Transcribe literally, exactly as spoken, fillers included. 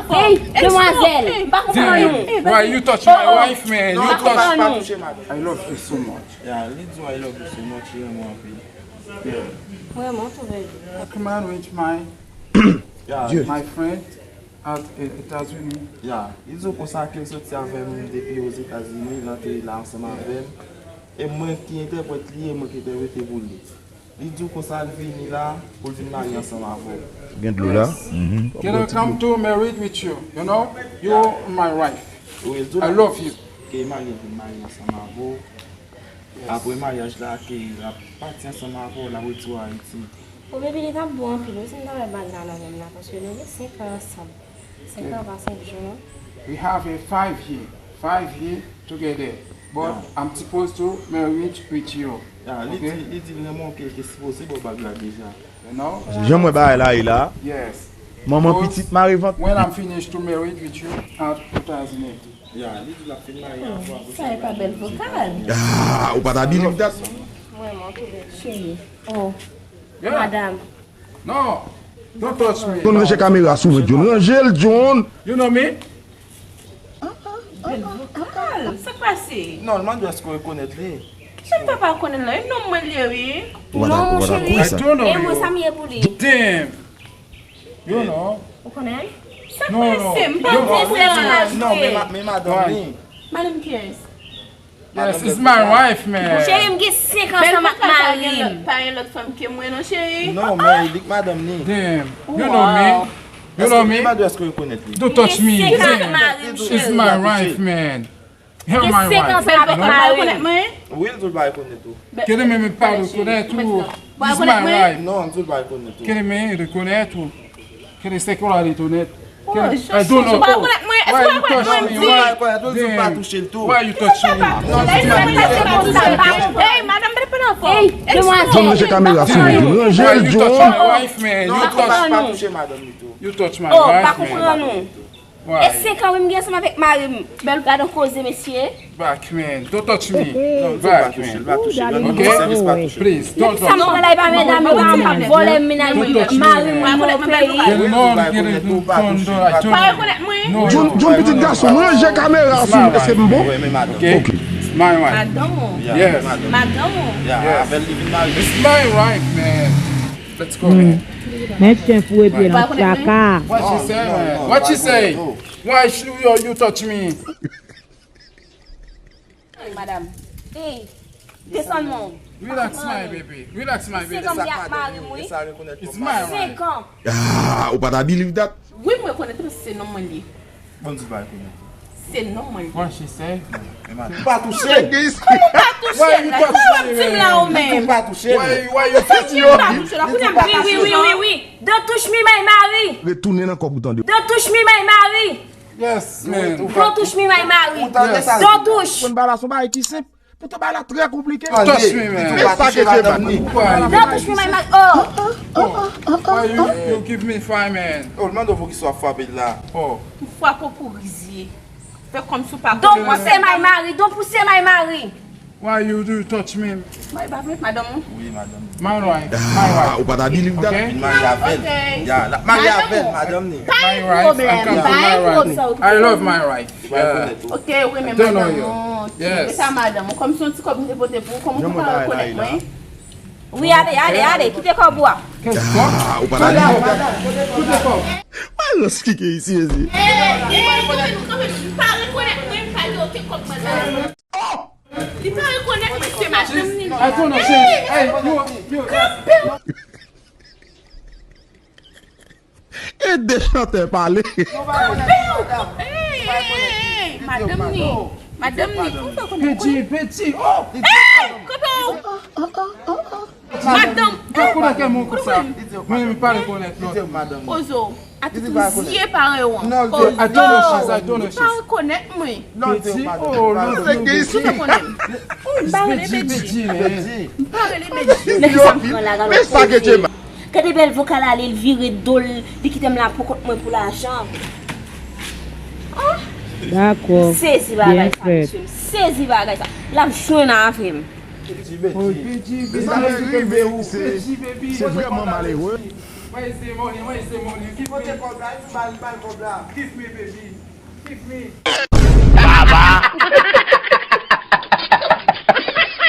Hey, demwazèl, m pa konprann ou. Why you touch my wife, man? You touch. I love you so much. Yeah, li di I love you so much, li renmen w anpil. Yeah. Mwen, mwen twouve. Come on, reach my, yeah, my friend at, eh, États-Unis. Yeah, li di w konsa ke l soti avè m depi Ozetazini, l antre la ansanm avè m. E mwen ki entèprèt li, e mwen ki entèprete pou li. Li di w konsa l vini la pou l vin marye ansanm avè w. Gen dlo la. Can I come to married with you? You know, you are my wife. Wi, l di w I love you. Ke l marye, vin marye ansanm avè w. Apre maryaj la, ke l ap pati ansanm avè w, l ap retounen Ayiti. O, baby, li t ap bon anpil wi si m ta wè bag la nan men m la, paske nou gen senk an ansanm. Senk an pa senk jou, non. We have a five year, five year together, but I'm supposed to marriage with you. Yeah, li di, li di l renmen w, ke, ke sipoze ba w bag la deja. You know? Jan m wè bagay la ye la. Yes. Manman pitit mare vant. When I'm finished to married with you at two thousand eighteen. Yeah, li di l ap fin marye avè w. Sa e pa bèl vokal. Ah, ou pa ta believe that? Cheri. Oh. Yeah. Madam. No. Don't touch me. John, ranje kamera sou mwen, John. Ranje l, John. You know me? Bèl vokal. Sa k pase? Non, l mande èske w rekonèt li. Kijan m pa pa rekonèt la? E nonm mwen li ye, wi. Ou pa ta, ou pa ta konnen sa. E mwen sa m ye pou li. Damn. You know. Ou konnen? Sa k pase? M pa konnen se nan laj. Non, men ma-, men madanm li. Madanm kiyès? Yes, it's my wife, man. Cheri, m gen senk an ansanm ak mari m. Pa gen lòt fanm ke mwen non, cheri. Non, men li k madanm ni. Damn. You know me. You know me. Èske, mande èske w rekonèt li? Don't touch me. Damn. It's my wife, man. Help my wife. Bèl vokal, ou pa rekonèt mwen? Wi, l di w l pa rekonèt ou. Kele men pa rekonèt ou. It's my wife. Non, l di w l pa rekonèt ou. Kele men rekonèt ou. Kele se kwa rekonèt. I don't know. Ou pa rekonèt mwen? Èske w pa rekonèt mwen? Why you touch me? Why you touch me? Hey, madanm, pa pran fò. Hey, demwazèl. John, ranje kamera sou mwen. Ranje l, John. You touch my wife, man. You touch my wife, man. Oh, pa konprann ou. E senk an wi m gen ansanm avèk mari m. Bèl gade yon koze, mesye. Back, man. Don't touch me. Back, man. Ok? Please, don't touch me. Depi sa m wè la, e pa medam yo pa vòlè mennaj mwen, mari mwen nan peyi. Don't touch me, man. Pa rekonèt mwen. John, John, pitit gason, ranje kamera sou mwen, èske m bon? Ok. My wife. Madanm ou. Yes. Madanm ou. Yes. It's my wife, man. Let's go, man. Men chen foure pye nan traka. What she say, man? What she say? Why she, you, you touch me? Madam. Hey, desann men w. Relax, my baby. Relax, my baby. Senk an m gen ak mari m, wi. It's my wife. Senk an. Ah, ou pa ta believe that? Wi, m rekonèt li, se nonm mwen li ye. Bon, di pa rekonèt. Se nonm mwen li ye. What she say? Ou pa touche l. Kòman w pa touche l? Why you touch me, man? Ou pa touche l. Why, why you touch me? Wi, wi, wi, wi, wi. Don't touch me, my mari. Retounen nan kòb ou tande. Don't touch me, my mari. Yes, man. Don't touch me, my mari. Don't touch. Konn bagay la se yon bagay ki senp. Poutan bagay la trè konplike. Touch me, man. Don't touch me, my mari. Oh. Why you, you give me fire, man? Oh, l mande w pou ki sa w ap frape l la. Oh. M frape w pou rizye. Fè kòmsi w pa konn mwen. Don't push my mari. Don't push my mari. Why you do touch me? Mwen pa vle madanm ou. Wi, madanm. My wife. My wife. Ah, ou pa ta believe that? Ok. Vin marye avè l. Ok. Ya, l ap marye avè l, madanm ni. Pa gen pwoblèm, pa gen pwoblèm. I love my wife. Yeah. Ok, wi, men madanm ou. Yes. Se sa madanm ou. Kòm se yon ti kòb m te pote pou ou, kòman ou pa rekonèt mwen? Wi, ale, ale, ale, kite kòb ou a. Ah, ou pa ta believe that? Kite kòb. Mwen ranske isi, isi. Ey, ey, kanpe, kanpe, kanpe. Pa rekonèt mwen, pa gen okenn kòb mwen la. Li pa rekonèt mwen, se madanm li. Hey, yo, yo. Kanpe w. E de chantè pale. Kanpe w. Hey, hey, hey, madanm ni. Madanm ni, kòman w fè konnen? Peti, peti. Oh! Hey, kanpe w. Madanm. Ou pa konnen kè moun konsa. Mwen menm pa rekonèt lòt. Poze w. Atitid zye parèy ou an. Non, Ozo. I don't know she's, I don't know she's. Ou pa rekonèt mwen. Peti, oh, non, non, Peti. Ou pa konnen m. M pa rele Peti. Peti, man. M pa rele Peti. Men sa m pran la, gade. Men sa ke Djema. Gade bèl vokal ale, l vire do l, li kite m la pou kont mwen pou lajan. Ah. Dakò. Sezi bagay sa, mesye. M sezi bagay sa. L ap jwenn avè m. Peti, Peti. Sa rive ou. Peti, baby. Se vrèman malere. Why you say money? Why you say money? Give Kote me, kòb la? Epi ba l ba l kòb la. Give me, baby. Give me.